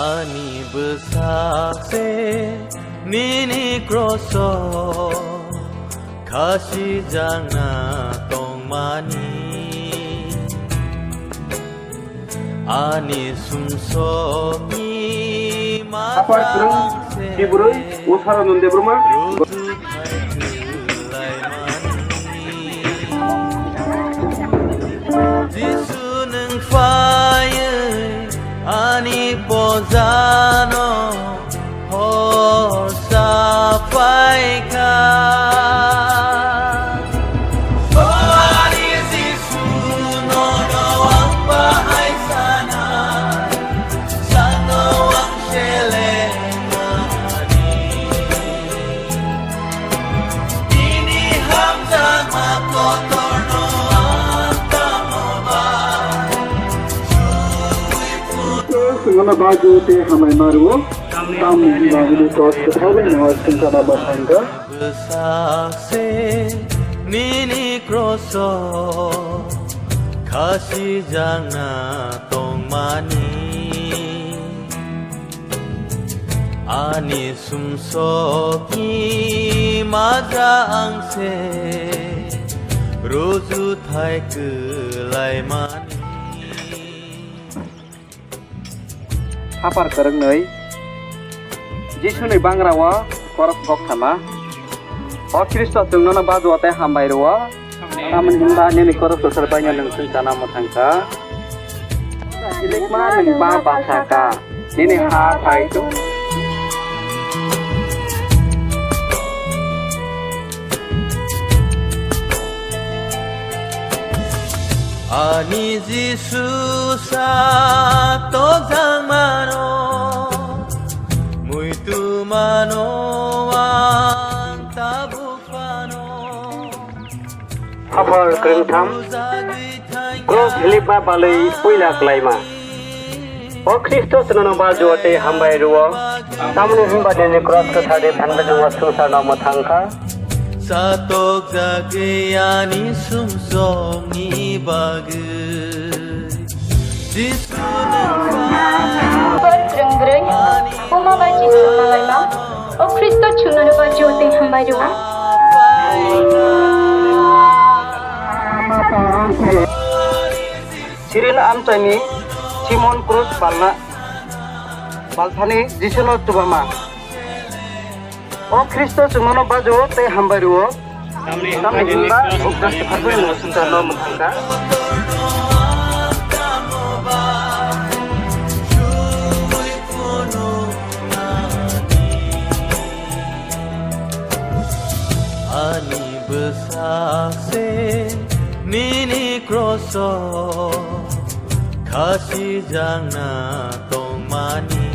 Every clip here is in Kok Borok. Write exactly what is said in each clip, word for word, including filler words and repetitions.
Ani bwsa se nini kroso khasijakna tongmani, ani sumsokni Apar kwrwng majang se Tibrwi, Usara Nondebruma. Jisu nwng phaiwi ani pojano horsa phaikha. O ani Jisu, nono ang bahai sana, sano ang seleng. Swngono bagwi tei hamai ma rwo. Tamni hwnba hwnwi tos kwthar bai no swngchar ma thangkha. Bwsa se nini kroso khasijakna tongmani. Ani sumsokni maja ang se rujuthai kwlaimani. Hapar kwrwngnwi Jisuni bangrao khorok kok sama. O Khristo, chwng nono bajo tei hambai rwo. Tamoni hwnba nini khorok kwthar baino nwng swngcharno mwthangkha. Silikma nwng ba bachakha, nini ha phai tu. Ani Jisu sa tojangmano, muitu mano ang tabuk phano. Hapar kwrwngtham. Cross hilipma balwi puila kwlaima. O Khristo, chwngno bajo tei hambai rwo. Tamoni hwnba nini cross kwthar de thanbajwngo swngcharno mwthangkha. Satokjagwi ani sumsokni bagwi. Jisu nwng Hapar kwrwngbrwi. Buma bai Jisu malaima. O Khristo, chwngno bajo tei hambai rwo. Sirin amchaini Simon Krus palna, palthani Jisuno tubama. O Khristo, chwngno bajo tei hambai rwo. Tamni hwnba hukdam kwtharbai no swngcharno mwthangkha. Ani bwsa se nini kroso khasijakna tongmani.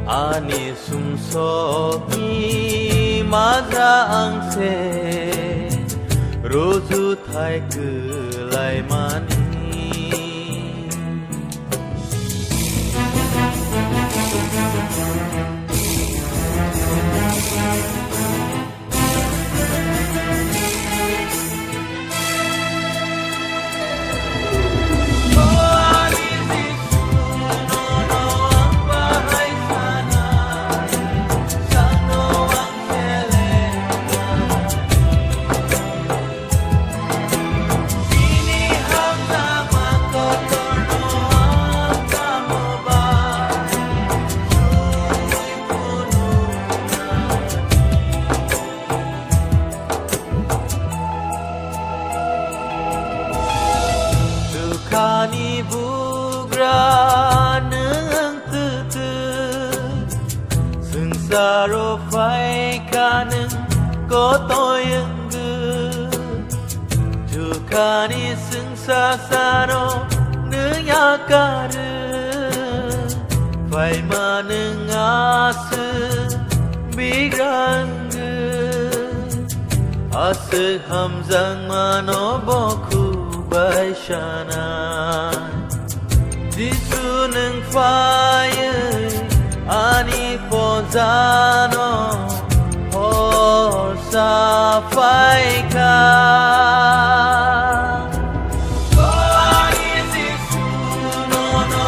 Ani sumsokni maja ang se rujuthai kwlaimani. Dukhani bugra nwng twtwk, swngcharo phaikha nwng kotoi wngwi. Dukhani swngsa sano nwng yakarwi, phaima nwng aswk bigra wngwi. Aswk hamjakmano bo khubai sanai. Jisu nwng phaiwi ani pojano horsa phaikha. O ani Jisu, nono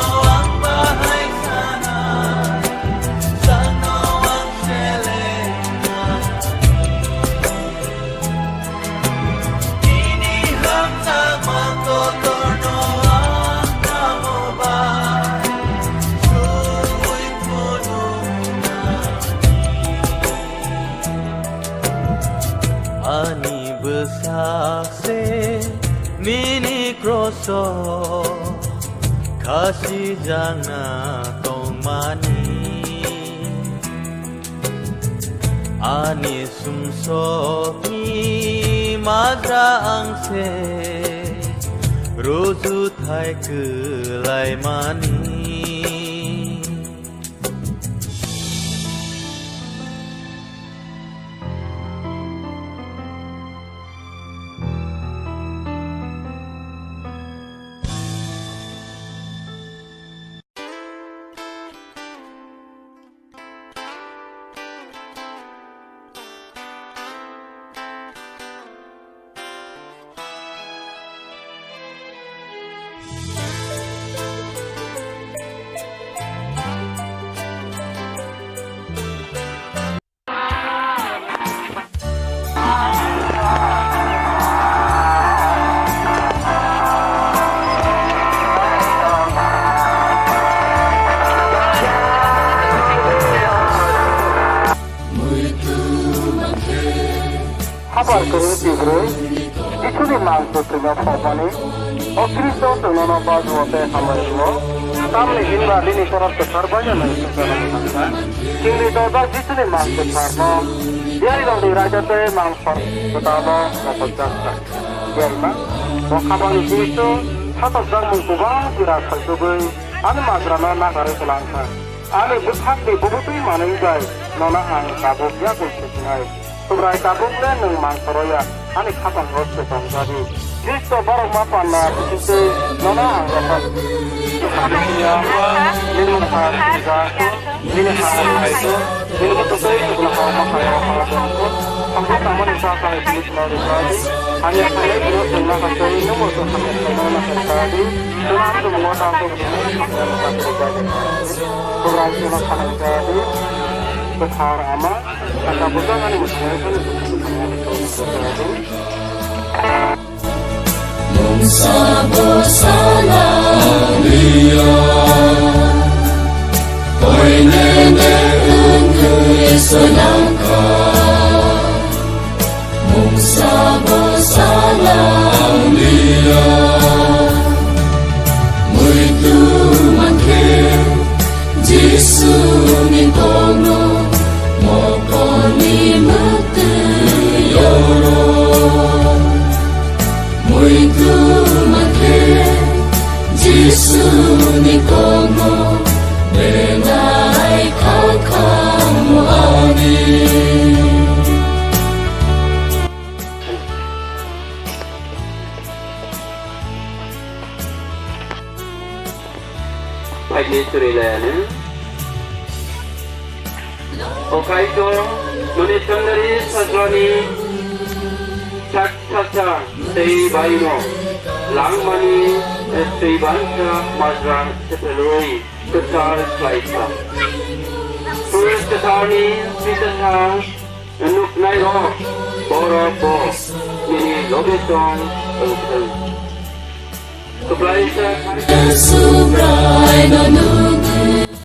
Ani bwsak se nini kroso khasi jana tongmani. Ani sumsokni majra ang se rujuthai kwlaimani. Hapar kwrwi Tibrwi, Jisuni mang kwthwino phobmani, o Khristo chwng nono bajuo tei hambai rwo, tamni hinba nini Borok Kwthar bai no nwng swkang thangkha. Chwngni dojak Jisuni mang kwtharno, diarirokni raida tei mang sor kwtalno nathokjak kha. Diarima, bo khabangni Jisu, sathokjakmung kwbang jora saisugwi ani majrano nakarwi kwlangkha. Ani bwkhakni bubutwi manwi bai nono ang tabuk yakung khe sinai. Subrai tabuk le nwng mang soroya, ani khapango se tongjadi. Khristo borok ma panna bisingtwi nono ang rohor. Nini bwkha sijak, nini ha hai to, nini bwtwi twi chukla ha ma hai ha ha. Hamkha tangmani sa sa hai bilis no rwjadi. Hamya khainai bino chwngma khaitwi nwngbo chwng hamya khainai ma khaitadi. Chwng hamjwk mo tang to bini hamya ma khaitadi. Subrai chwngno khanai jadi. Kwthar Ama. Mungsa bwsala ang liya, koinene wngwi soilangkha. Mungsa bwsala ang liya, muitu mankhe Jisuni kokno mokolni mwktwi oro. Muitu mankhe Jisuni kokno belai kha khamu ani. Phaidi chwrwi laiani. O Kaitor, nini thangnairok sajlani sak saksa tei baino langmani tei bansa majra sepelwi kwthar khlaikha. Purus kwtharni twisathang nuknairok borok bo nini lobisong wngthung. Kwplaisa Subraino nukgo